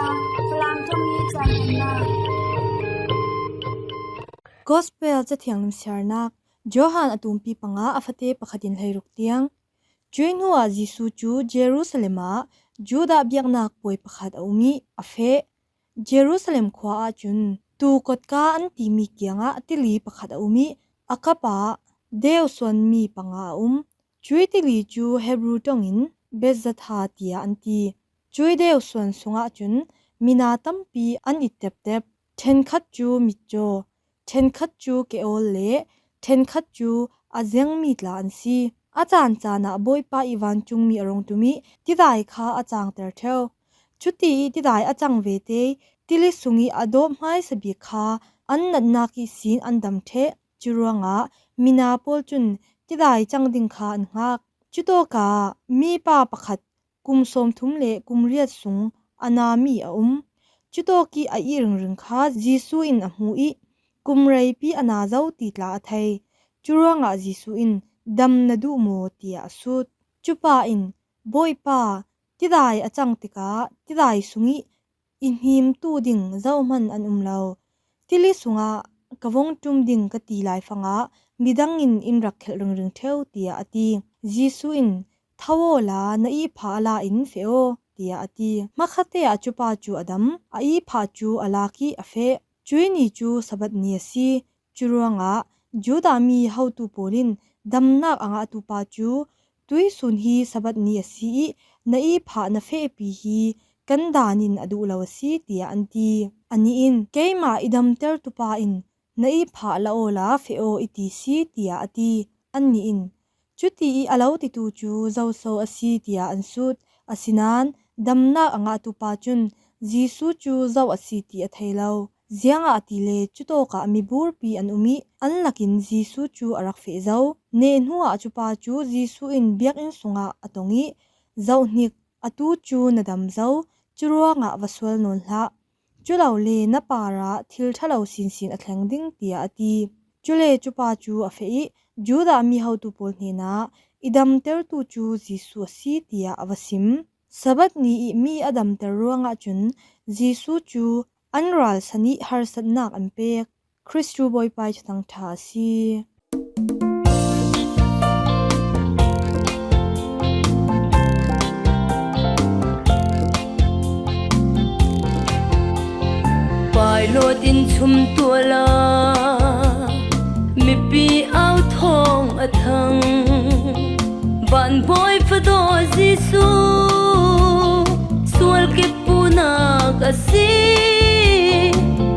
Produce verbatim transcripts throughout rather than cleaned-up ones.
Falam Tawng Ni Caan Nunnak. Gospel Cathiang Limsiarnak. Johan a tumpi panga a fate pakhatin hleiruk tiang. Cuih hnuah Jesuh cu Jerusalem ah Judah biaknak puai pakhat a um ih a feh. Jerusalem khua ahcun tuu kotka an timi kiangah tili pakhat a um ih a kap ah deu suanmi panga a um. Cuih tili cu Hebru ṭongin Betzatha tiah an ti. Cuih deu suan sungah cun mina tampi an it teptep. Ṭhenkhat cu mitcaw, ṭhenkhat cu ke-awl le ṭhenkhat cu a zengmi tla an si. A caan caan ah Bawipa ih vancungmi a rung ṭum ih tidai kha a caangter ṭheu. Cuti ih tidai a cang vete ih tili sungih a dawp hmaisa bik kha an natnak ihsin an dam ṭheh. Curuangah mina pawl cun tidai cang ding kha an hngak. Cutawkah mipa pakhat kum sawmthum le kum riat sung a nami a um. Cutawk ih a ih ringring kha Jesuh in a hmu ih kum reipi a na zo ti tla a thei. Curuangah Jesuh in, "Dam na duh maw?" tiah a sut. Cupa in, "Bawipa, tidai a cang tikah tidai sungih i hnim tu ding zohman an um lo. Tili sungah ka vung ṭum ding ka ti laifangah midang in in rak khelh ringring ṭheu," tiah a ti. Jesuh in, "Tho awla na ihphah a la in feh aw," tiah a ti. Hmakhatte ah cupa cu a dam, a ihphah cu a lak ih a feh. Cuih ni cu Sabbath ni a si. Curuangah Judah mi hotu pawl in damnak a ngahtu pa cu, "Tuihsun hi Sabbath ni a si ih na ihphah na fehpi hi kan daan in a duh lo a si," tiah an ti. Anih in, "Keimah i damtertu pa in na ihphah la awla feh aw i ti si," tiah a ti. Annih in, "Cuti ih a lo titu cu zoso a si?" tiah an sut. Asinain damnak a ngahtu pa cun Jesuh cu zoh a si ti a thei lo. Ziangahtile cutawkah miburpi an um ih an lakin Jesuh cu a rak feh zo. Neh hnuah cupa cu Jesuh in biakinn sungah a tong ih, "Zohhnik, atu cu na dam zo, curuangah va sual nawn hlah. Culole na parah thil ṭhalo sinsin a thleng ding," tiah a ti. Cule cupa cu a feh ih Judah mi hotu pawl hnenah, "I damtertu cu Jesuh a si," tiah a va sim. Sabbath ni ih mi a damter ruangah cun Jesuh cu an ralsan ih harsatnak an pek. Khrih cu Bawipa ih Thuthang ṭha a si. Pilot in chum tuala mipi au thawng a thang. Van Bawi Fadaw Jesuh sual kip punak a si.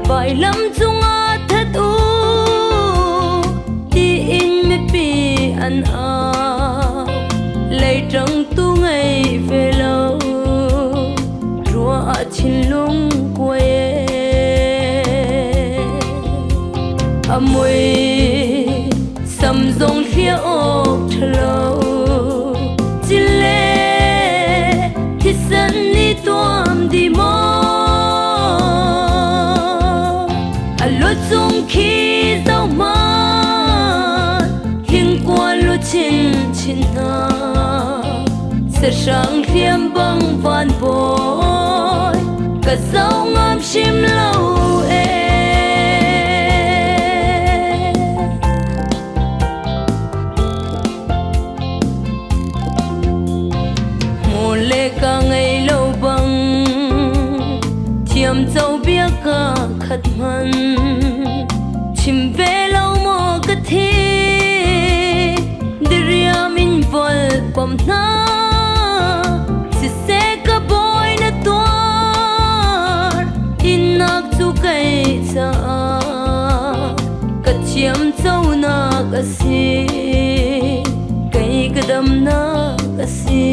Vailam cungah that uh, tiin mipi an au. Leiṭangtu ngei ve lo, ruah ah thinlung kuai e. A mui sam zong hliah awk ṭha lo, cile thisen ni tuam dih maw? A lucung khi zohman hingkuan luchin chin hna. Sahrang hliam bang Van Bawi ka zoh ngam hrim lo e. Hmuh le ka ngei lo bang thiamco bia ka khat hman. Chim ve lo maw ka thi, diriam in vol pom hna. Siseh ka Bawi na tuar, innak cu kei caah ka thiamconak a si, kei ka damnak a si.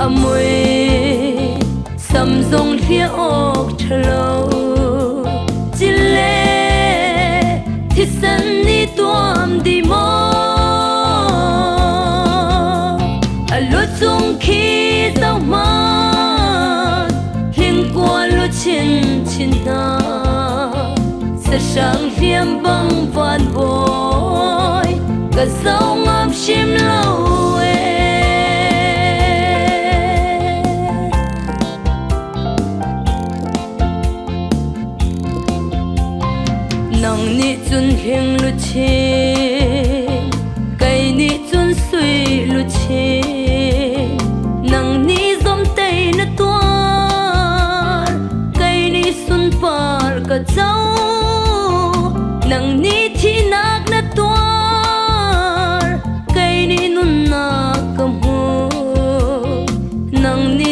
A mui sam zong hliah awk ṭha lo, cile thisen ni tuam dih maw? A lucung khi zohman hingkuan luchin chin hna. Sahrang hliam bang Van Bawi ka zoh ngam hrim lo e.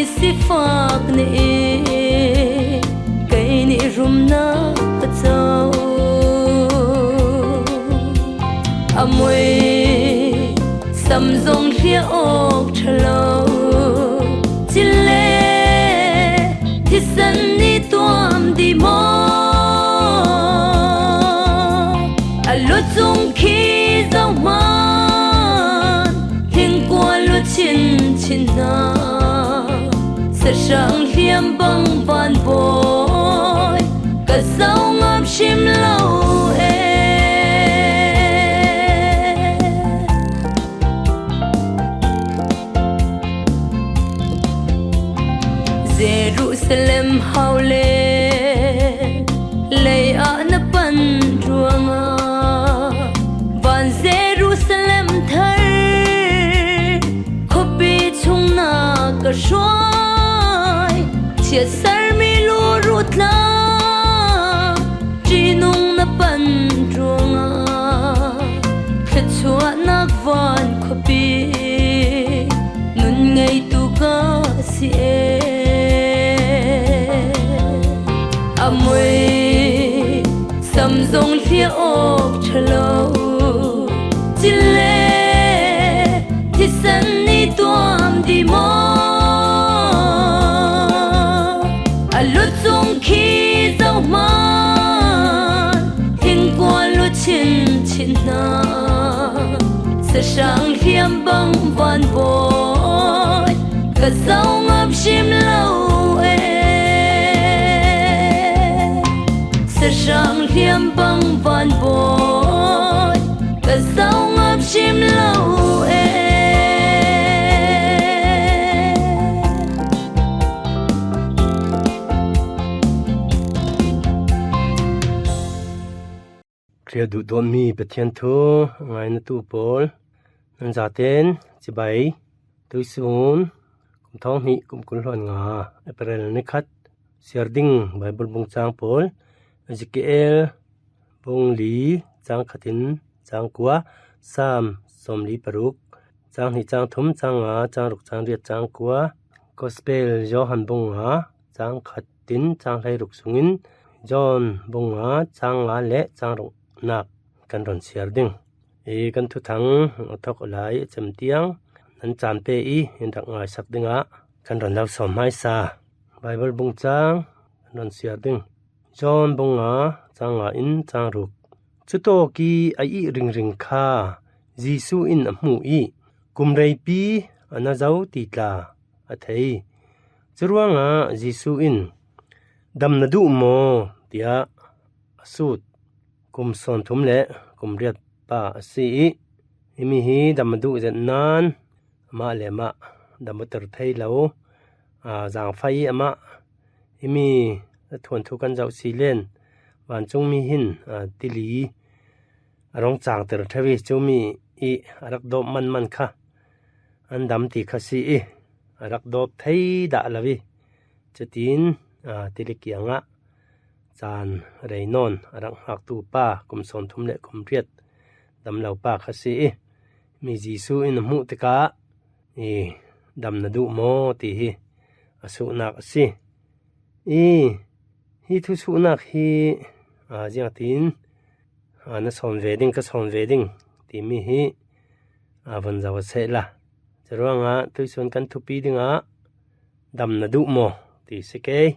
Sifak ni i kei ni rumna ka chau. A mui sam zong hlia awk ṭha lo. Chin le thisan ni tuam di maw? A lu chung khi zohman hingkua lu chin chin hna. Sahrang hliam bang van bawi ka zo ngam hrim lo e. Jerusalem hau le lei ah na pan ruangah van Jerusalem thar khuapi chungna ka hruai. Thiatser mi lu ruh tla ṭihnung na pan ruangah thluachuahnak van khuapi nun ngeitu ka si e. A mui sam zong hlia awk ṭha lo. Chin le thisan ni tuam di maw? A lu chung khi zohman hingkua lu chin chin hna. Sahrang hliam bang van bawi ka zo ngam hrim lo e. Sahrang hliam bang van bawi ka zo ngam hrim lo e. Hria duhdawtmi Pathian thu ngainatu pawl, nan zaten cibai. Tuisun kum thawng hnih kum kul hluan nga April ni khat siar ding Baibal bung cang pawl, Ezekiel bung li cang khatin cang kua, Sam sawmli paruk, cang hnih cang thum, cang nga, cang ruk, cang riat, cang kua, Gospel Johan bung nga, cang khatin cang hleiruk sungin John bung nga, cang nga le cang ruknak kan ron siar ding. I kan thuthang a thawk lai a cem tiang nan caan pe i in rak ngaisak dingah kan ron lo sawm hmaisa. Baibal bung cang kan ron siar ding. John bung nga, cang nga in cang ruk. Cutawk i a ih ringring kha Jesuh in a hmuh i kum reipi a na zo ti tla a thei. Curuangah Jesuh in, "Dam na duh maw?" tiah a sut. Kum sawmthum le kum riat pa a si i, himi hi dam a duh zet nain amah le amah dam a ter thei lo. Aa, zaangfah i amah, himi a thuanthu kan zoh si len vancungmi hin, aa, tili a rung cangter theu i, cumi i a rak dawp manman kha an dam ti kha si i, a rak dawp thei dah lo i, cutin, aa, tili kiangah caan rei nawn a rak hngaktu pa, kum sawmthum le kum riat dam lo pa kha si i, mi Jesuh in a hmuh tikah, i, "Dam na duh maw?" ti hi a suhnak a si. I, hi thusuhnak hi, aa, ziangtin, aa, na sawn ve ding, ka sawn ve ding timi hi, aa, vun zoh a sehla. Curuangah tuisun kan thupi dingah, "Dam na duh maw?" ti si kei.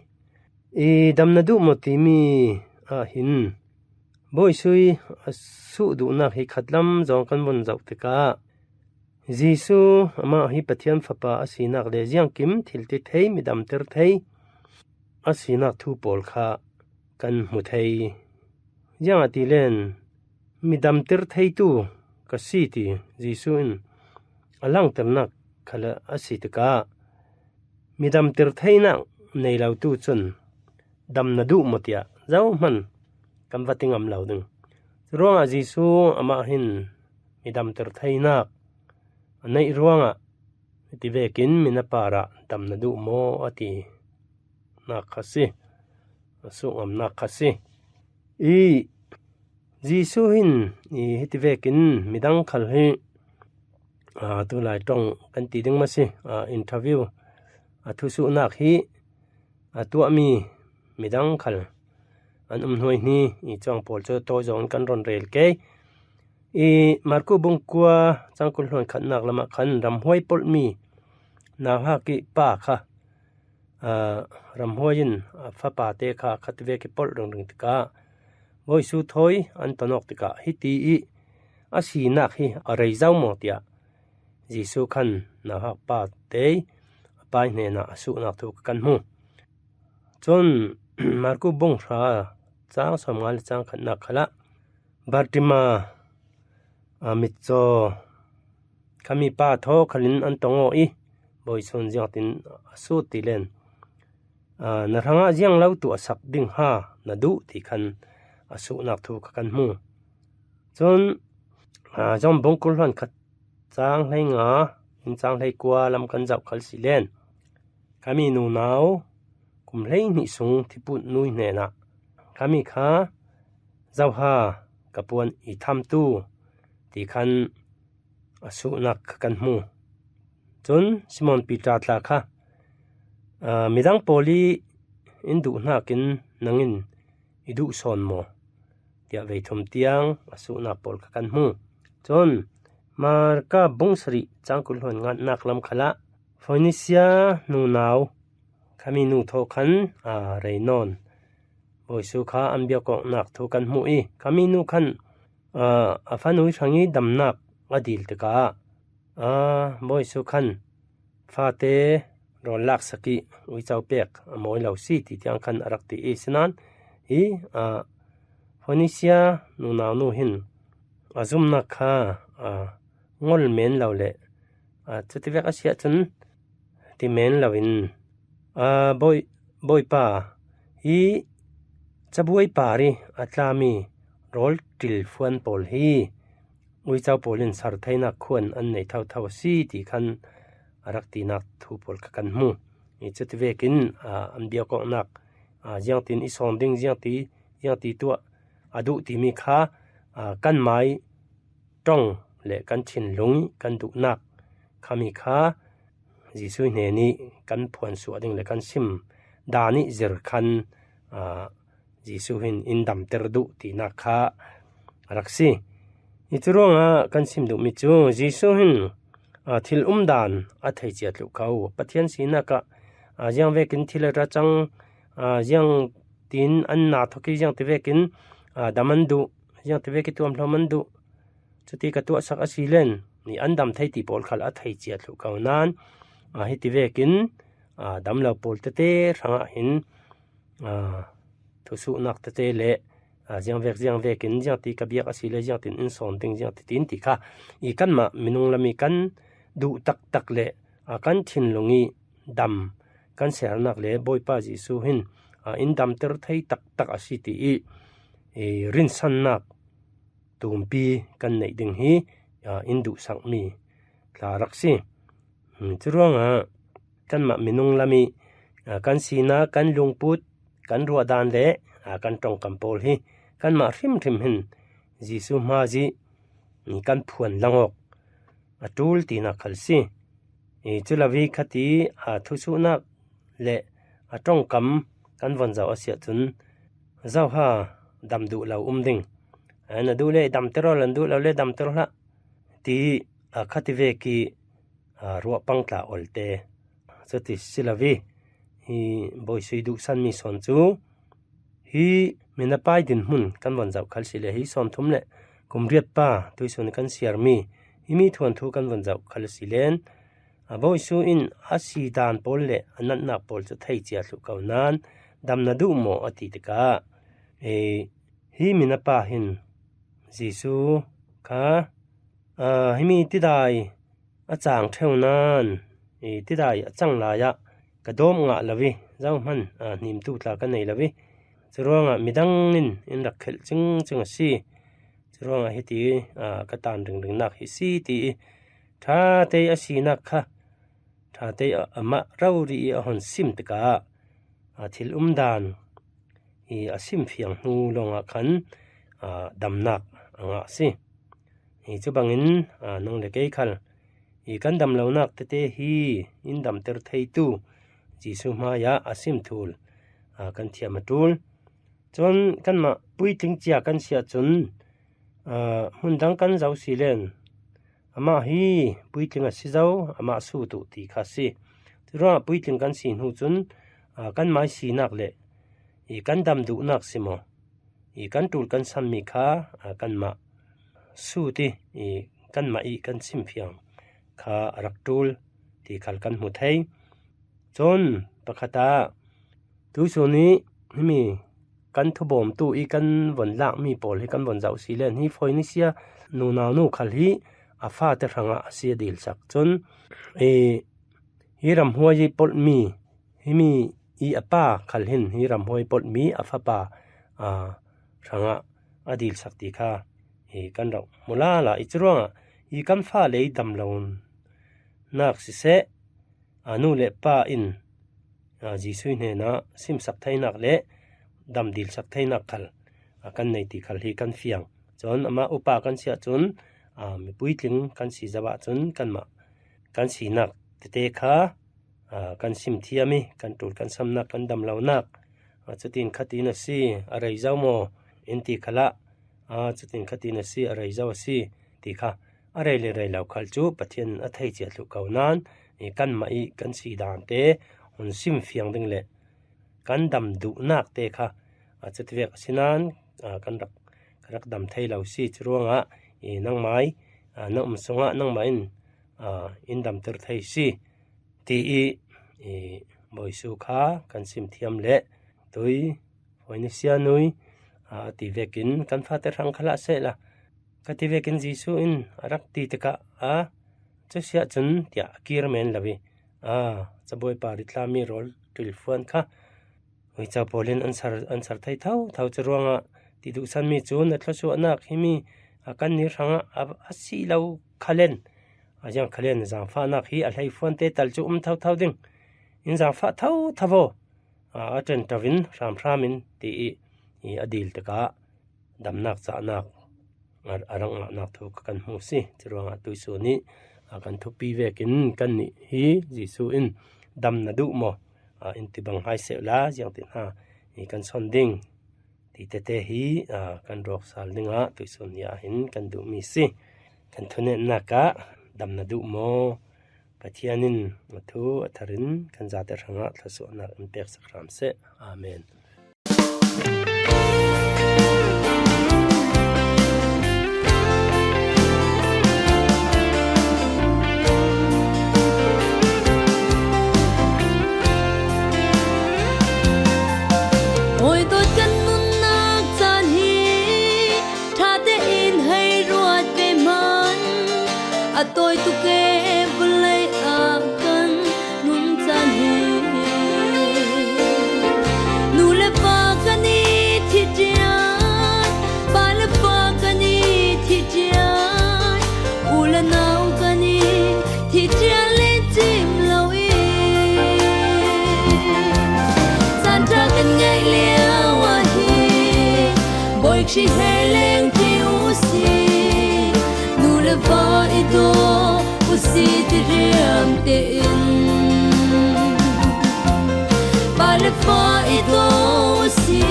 I, "Dam na duh maw?" timi ah hin Bawi Jesuh a suh duhnak hi khatlam zong kan vun zoh tikah, Jesuh amah hi Pathian Fapa a sinak le ziangkim thil ti thei, midamter thei a sinak thu pawl kha kan hmu thei. Ziangahtile midamter theitu ka si ti Jesuh in a langternak khal a si tikah, midamter theinak nei lotu cun, "Dam na duh maw?" tiah zohman kan va ti ngam lo ding. Curuangah Jesuh amah hin midamter theinak a neih ruangah hiti vekin mi na parah, "Dam na duh maw?" a tinak kha si, a suh ngamnak kha si. I, Jesuh hin i hiti vekin midang khal hi, aa, tulai ṭong kan ti ding maw si, aa, interview, a thusuhnak hi a tuahmi midang khal an um hnuaihni i cuang pawl cu tawi zawng kan rawn rel ke. I Marku bung kua cang kul hluan khatnak lamah khan ramhuai polhmi nauhak i pa kha, aa, ramhuai in a fapate kha khatvek i polh ringring tikah Bawisu thawi an ton awk tikah hiti i a sinak hi a rei zo maw tiah Jesuh khan nauhak pa te a pa hnenah a suhnak thu kha kan hmu. Cun Marku bung hra cang sawmnga le cang khatnak khalah Bartima, aa, mitcaw khami pa thaw khalin an tong aw i Bawisun ziangtin a sut ti len, aa, na hrangah ziang lo tuah sak ding ha na duh ti khan a suhnak thu kha kan hmu. Cun, aa, John bung kul hluan khat cang hleinga in cang hleikua lam kan zoh khal si len. Khami nunau kum hleihnih sung thiput nui hnenah khami kha zoha ka puan i thamtu ti khan a suhnak kha kan hmu. Cun Simon Piter tla kha, aa, midang pawl i in duh hnakin nangin i duh sawn maw? Tiah vei thum tiang a suhnak pawl kha kan hmu. Cun Marka bung sarih cang kul hluan nganak lam khalah Foinisia nunau khami nu thaw khan, aa, rei nawn Bawisu kha an biak awknak thu kan hmu i khami nu khan, aa, a fanui hrang i damnak a dil tikah, aa, Bawisu khan fate rawn laksak i uico pek a mawi lo si ti tiang khan a rak ti i sinan hi, aa, Foinisia nunau nu hin a zumnak kha, aa, ngol men lo le, aa, cutivek a si ahcun ti men loin, aa, Bawi, Bawipa, hi cabuai par i a tlami rawl ṭil fuan pawl hi uico pawl in sar theinak khuan an nei thotho a si ti khan a rak tinak thu pawl kha kan hmu. I cuti vekin, aa, an biak awknak, aa, ziangtin i sawn ding, ziangti, ziangti tuah a duh timi kha, aa, kan mai ṭong le kan thinlung i kan duhnak khami kha Jesuh hnen i kan phuan suah ding le kan sim dan i zir khan, aa, Jesuh hin in damter duh tinak kha a rak si. I curuangah kan sim duhmi cu Jesuh hin, aa, thil umdan a thei cia thluh ko. Pathian sinak ah, aa, ziang vekin thil a ra cang, aa, ziang tin an na thawk i ziangti vekin, aa, dam an duh, ziangti vek i tuamhlawm an duh. Cuti ka tuahsak a si len i an dam thei ti pawl khal a thei cia thluh ko nan, aa, hiti vekin, aa, dam lo pawl tete hrangah hin, aa, thusuhnak tete le, aa, ziangvek ziangvekin ziangti ka biak a si le ziangtin in sawn ding ziangti tin ti kha i kanmah minung lam i kan duh taktak le, aa, kan thinlung i dam kan sernak le Bawipa Jesuh hin, aa, in damter thei taktak a si ti i, i rinsannak tumpi kan neih ding hi, aa, in duhsakmi tla rak si. Hmm, curuangah kanmah minung lam i, aa, kan sinak, kan lungput, kan ruahdan le, aa, kan ṭongkam pawl hi kanmah hrimhrim hin Jesuh hmai i kan phuan lang awk a ṭul tinak khal si. I cu lo i khati, aa, thusuhnak le a ṭongkam kan von zoh a si ahcun zoha dam duh lo um ding. Aa, na duh le damter aw, na duh lo le damter hlah ti, aa, khati vek i, aa, ruahpang tla olte. Cuti si lo i, hi Bawisu i duhsanmi sawn cu hi minapa i dinhmun kan von zoh khal si le hi sawn thum le kum riat pa tuisun kan siarmi himi thuanthu kan von zoh khal si len, a Bawisu in a si dan pawl le a natnak pawl cu thei cia thluh ko nan dam na duh maw a ti tikah, e, hi minapa hin Jesuh kha, aa, himi tidai a cang ṭheu nan, i, tidai a cang lai ah ka dawm ngah lo i, zohman, aa, hnimtu tla ka nei lo i, curuangah midang in in rak khelh cingcing a si. Curuangah hiti, aa, ka tan ringringnak hi si ti i, ṭha tei a sinak kha ṭha tei a, amah rori i a hon sim tikah, aa, thil umdan i a simfiang hnu lawngah khan, aa, damnak a ngah a si. I cu bangin, aa, nang le kei khal i kan damlonak tete hi in damter theitu Jesu hmaiah a sim thul, aa, kan thiam a ṭul. Chuan kanmah puitling cia kan si ahcun, aa, hmun dang kan zoh si len, amah hi puitling a si zo, amah sut uh ti kha a si. Churuangah puitling kan si hnu cun, aa, kanmai sinak leh i kan dam duhnak si maw, i kan ṭul kan sammi kha, aa, kanmah sut i, i kanmah i kan simfiang kha a rak ṭul ti khal kan hmu thei. Chuan pakhatah tuisun i himi kan thubawmtu i kan von lakmi pawl hi kan von zoh si len hi Foinisia nunaunu khal hi a fate hrangah a si a dilsak. Chuan i hi ramhuai i pawlhmi himi i a pa khal hin hi ramhuai pawlhmi a fapa, aa, hrangah a dilsak ti kha i kan rak hmu lala. I churuangah i kan fale i dam lo nak siseh, a nu leh pa in, aa, Jesuh hnenah simsak theinak leh dam dilsak theinak khal, aa, kan nei ti khal hi kan fiang. Chuan amah upa kan si ahcun, aa, mipuitling kan si zoh ahcun kanmah kan sinak tete kha, aa, kan sim thiam i kan ṭul kan samnak kan dam lonak, aa, chutin khatin a si, a rei zo maw in ti khalah, aa, chutin khatin a si, a rei zo a si ti kha a rei leh rei lo khal chu Pathian a thei chiah thluh ko nan, i kanmah i kan si dan te hun simfiang ding leh kan dam duhnak te kha, aa, chuti vek a si nan, aa, kan rak, ka rak dam thei lo si. Churuangah i nangmai, aa, na um sungah nangmah in, aa, in damtir thei si ti i, i Bawisu kha kan sim thiam leh tui Foinisia nui, aa, ti vekin kan fate hrang khalah sehla ka ti vekin Jesuh in a rak ti tikah, aa, chu si ahcun tiah a kir men lo i, aa, cabuai pa ritlami rawl ṭilfuan kha uico pawlin an sar, an sar thei tho tho. Churuangah ti duhsanmi cu na thluasuahnak himi a kan ni hrangah a, a si lo khalen, a ziang khalen zaangfahnak hi a hleifuan te tal cu um tho tho ding. In zaangfah tho tho aw, aa, a ṭen ṭo in hramhram in ti i, i a dil tikah damnak cahnak a, a rak ngahnak thu kha kan hmu si. Churuangah tuisun i, aa, kan thupi vekin kannih hi Jesuh in dam na duh maw, aa, in ti bang hai sehla ziangtin ha i kan sawn ding ti tete hi, aa, kan rawk sal dingah tuisun ni ah hin kan duhmi si. Kan thunetnak ah dam na duh maw? Pathian in a thu a tharin kan zate hrangah thluasuahnak in peksak hram seh. Amen. Hawi dawt kan nunnak caan hi ṭha tein hei ruat ve hman, a tawi tuk e vawlei ah kan nun caan hi. Nu le pa kan i thi ṭial, pa le pa kan i thi ṭial, u le nau kan i thi ṭial le cim lo i, caan ṭha kan ngeih lio ah hi, Bawi Khrih he leng ti u si. Nu le pa i daw u si ti hriam tein, pa le pa i daw u si.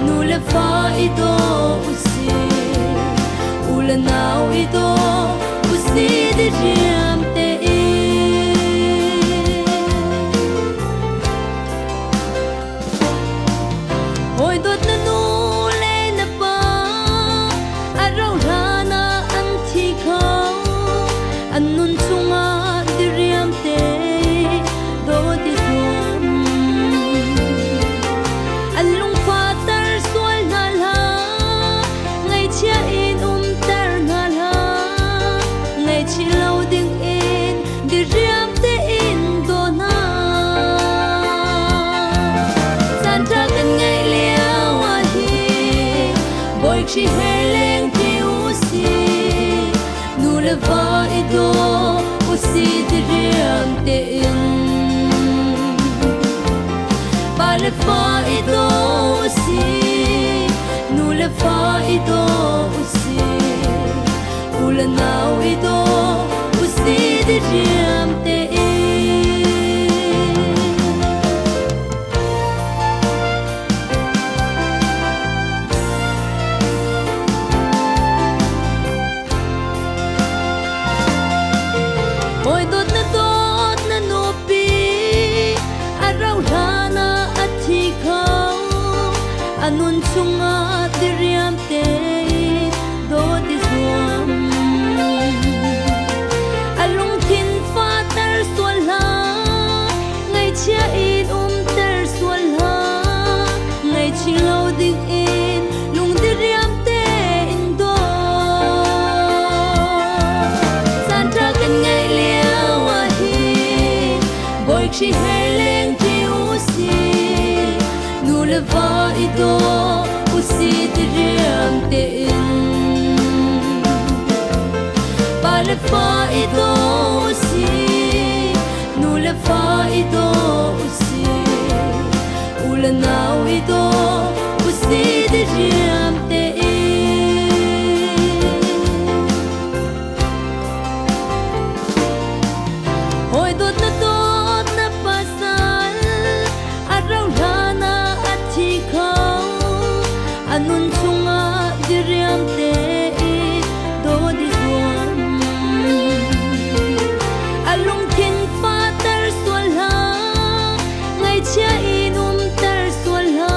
Nu le pa i daw u si. U le nau i daw u si ti hriam tein. Hawi dawt na nu le na pa a rohlan ah an thi kho, an nun chungah diriam te dawt i tuam. An lungfahter sual hna hlah, ngaihchia in umter hna hlah, ngaihchih lo dingin diriam tein daw hna. Caan ṭha kan ngeih lio ah hi, Bawi Khrih he leng ti u si. Nu le pa i daw u si ti hriam tein, pa le pa i daw u si. Nu le pa i daw u si. U le nau i daw u si ti hriam tein. Nun chunga diriamte in dawt i zuam. A lungthin fater sual hla, ngaichia in umter sual hla, ngaihchih lo dingin lungdiriamte in dawt. Santa kan ngaih liau ahi, boikhi hei leng ti usi, nu le va i dawt usi diriamte in. Pa le fa i dawt usi, nu le fa i dawt usi, u le nau i dawt usi diriamte in. Hoi dawtna dawtna pasal, a rauhlana a thi kho, a nun chunga diriamte in dawt i zuam. A lungthin fater sual hla, ngaichia in umter sual hla.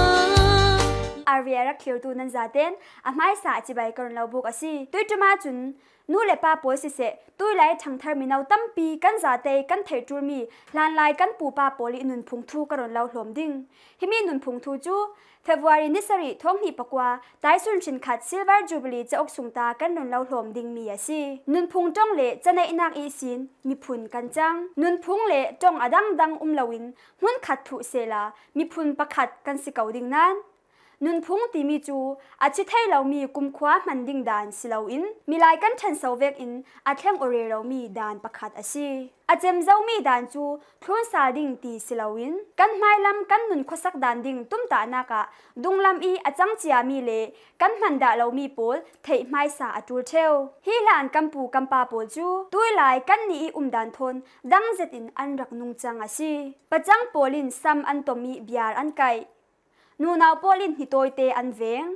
R V A rak thlirtu nan zaten a hmaisa a cibai ka run lo buk a si. Tuituma cun nu le pa pawl siseh, tuilai ṭhangthar mino tampi kan zate kan theih ṭulmi hlanlai kan pupa pawl i nunphung thu ka run lo hlawm ding. Himi nunphung thu cu February ni sarih thawng hnih pakua, Taisun hrin khat Silver Jubilee cauk sungta kan run lo hlawm dingmi a si. Nunphung ṭong le caneihnak ihsin miphun kan cang. Nunphung le ṭong a dangdang um loin hmunkhat thluh sehla miphun pakhat kan si ko ding nain, nunphung timi cu a thi thei lomi kumkhua hman ding dan si loin, milai kan ṭhanso vekin a thleng aw rero mi dan pakhat a si. A cem zomi dan cu thlun sal ding ti si loin, kan hmailam kan nun khuasak dan ding tumtahnak ah dunglam i a cang ciami le kan hman dah lomi pawl theih hmaisa a ṭul ṭheu. Hi hlan kan pu kan pa pawl cu tuilai kannih i umdan thawn dang zetin an rak nung cang a si. Pacang pawl in sam an tom i biar an kaih. Nunau pawl in hnitawite an veng.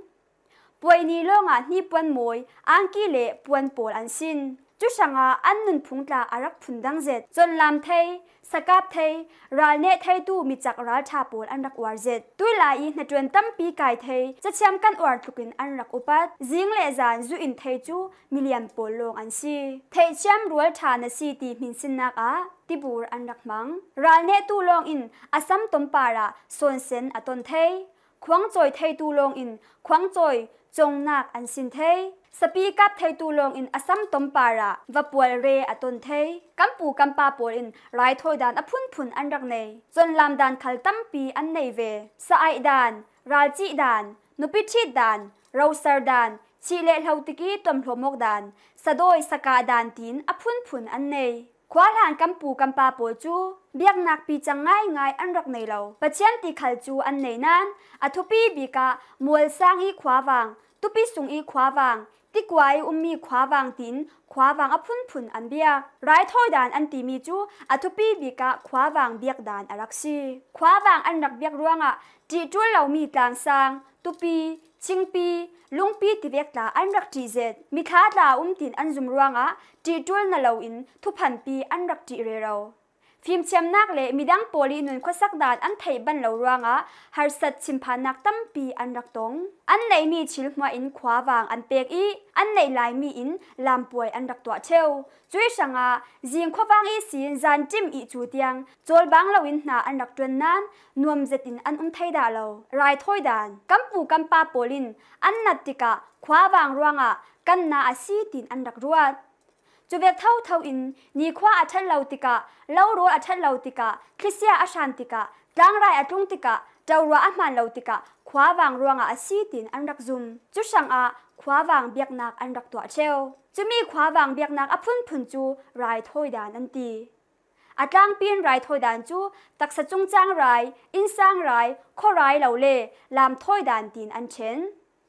Puai ni lawngah hnipuan mawi, angki le puan pawl an sin. Cu hrangah an nunphung tla a rak phun dang zet. Cawnlam thei, sakap thei, ral neh theitu micak ralṭha pawl an rak uar zet. Tuilai i hnaṭuan tampi kai thei, cathiam kan uar tlukin an rak upat. Zing le zan zu in thei cu milian pawl lawng an si. Theihthiam rual ṭha na si ti hminsinnak ah tibur an rak hmang. Ral nehtu lawng in a sam tom parah sawnsen a ton thei. Khuangcawi theitu lawng in khuangcawi congnak an sin thei. Sapi kap theitu lawng in a sam tom parah vapual re a ton thei. Kan pu kan pa pawl in raithawi dan a phunphun an rak nei. Cawnlam dan khal tampi an nei ve. Sa aih dan, ralcih dan, nupi ṭhit dan, rosar dan, chih le hlo tik i tuamhlawm awk dan, sadawi sakah dan tiin a phunphun an nei. Khuahlan kan pu kan pa pawl cu biaknak picang ngaingai an rak nei lo. Pathian ti khal cu an nei nain a thupi bik ah mualsang i khuavang, tupi sung i khuavang, tikua i ummi khuavang tiin khuavang a phunphun an biak. Raithawi dan an timi cu a thupi bik ah khuavang biak dan a rak si. Khuavang an rak biak ruangah ṭihṭul lomi tlangsang, tupi, thingpi, lungpi tivek tla an rak ṭih zet. Mithla tla a um tiin an zum ruangah ṭihṭul na loin thuphanpi an rak ṭih rero. Fimthiamnak le midang pawl i nun khuasak dan an theih ban lo ruangah harsat chimphannak tampi an rak tong. An neihmi thil hmuah in khuavang an pek i an neih laimi in lampuai an rak tuah ṭheu. Cuih hrangah zing khuavang ihsin zanṭim ih cu tiang cawlbang loin hna an rak ṭuan nain nuam zetin an um thei dah lo. Raithawi dan, kan pu kan pa pawl in an nat tikah khuavang ruangah kan na a si tiin an rak ruat. Cuvek thotho in nikhua a ṭhat lo tikah, lo rawl a ṭhat lo tikah, thlisia a hran tikah, tlangrai a tlung tikah, ṭorua a hmaan lo tikah khuavang ruangah a si tiin an rak zum. Cu hrangah khuavang biaknak an rak tuah ṭheu. Cumi khuavang biaknak a phunphun cu raithawi dan an ti. A tlangpi in raithawi dan cu taksa cungcang rai, innsang rai, khuarai lo le lamthawi dan tiin an ṭhen.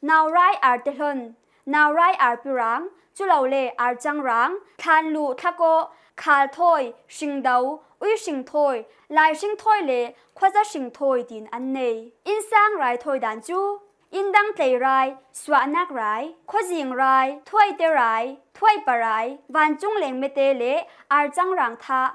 Naurai artehlon, naurai arpirang, culole arcangrang, thlanluh thlakawh, khalthawi, hringdo, uihringthawi, laihringthawi le khuaza hringthawi tiin an nei. Innsang raithawi dan cu, inndang tleirai, suahnak rai, khuazing rai, thuaite rai, thuaipa rai, vancung lengmete le arcangrang thah,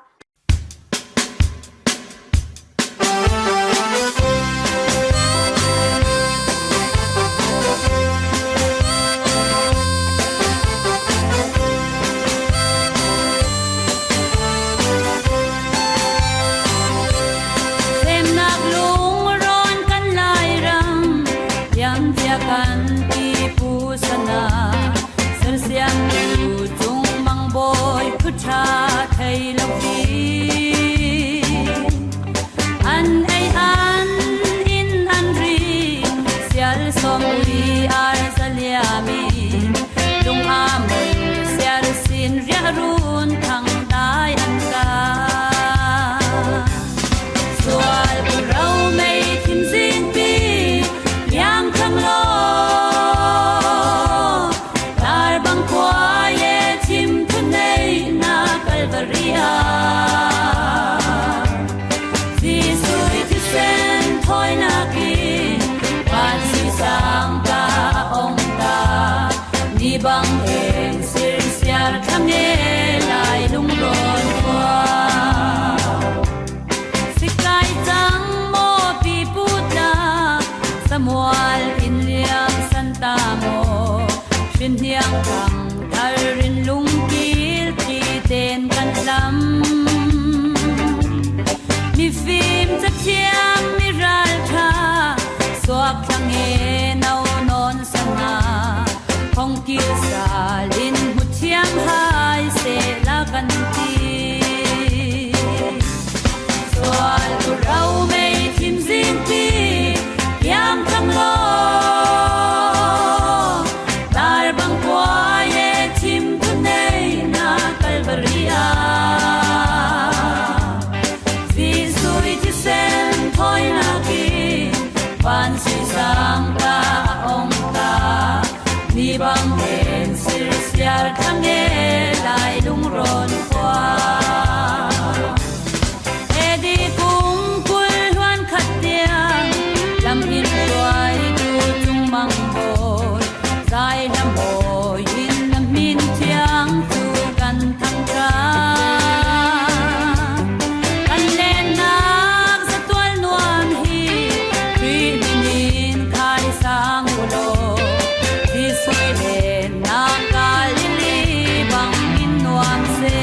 Mual in liam san ta maw? Hrin hniang thang thar in lungkil titen kan lam. Mifim cathiam mi ralṭha suak thlang e nau nawn sana. Hong kilsal in hmuthiam hai sehla kan ti. Sual tu rau mei thim zingpi hiam thang lo. Tar bang kuai e thim tu nei na Kalvari a. Jesuh i thisen thawi nakin van sui sang ka ong ka. Ni bang en sir siar thang e lai lung ron khua. Edi kum kul hluan khat tiang lam in ruai tu cung mang bawi. Zai lam bawi in na min thiang tu kan thang ka. Kan lennak zatual nuam hi Khrih min in khai sang u law. Jesuh i lennak Galilee bang in nuam se.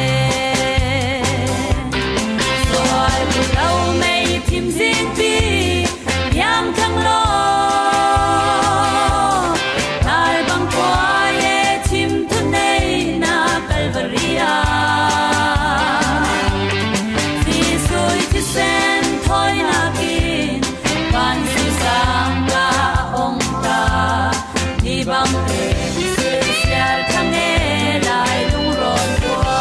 Sual tu lo mei thim zingpi hiam thang lo. Tar bang kuai e thim tu nei na Kalvari a. Jesuh i thisen thawi nakin van sui sang ka ong ka. Ni bang e sir siar thang e lai lung ron khua.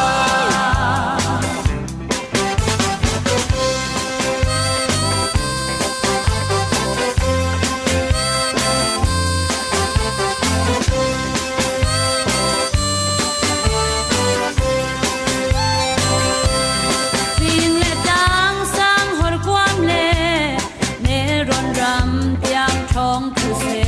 Fing le tang sang hor kuam le ne ron ram tiang thong tu se.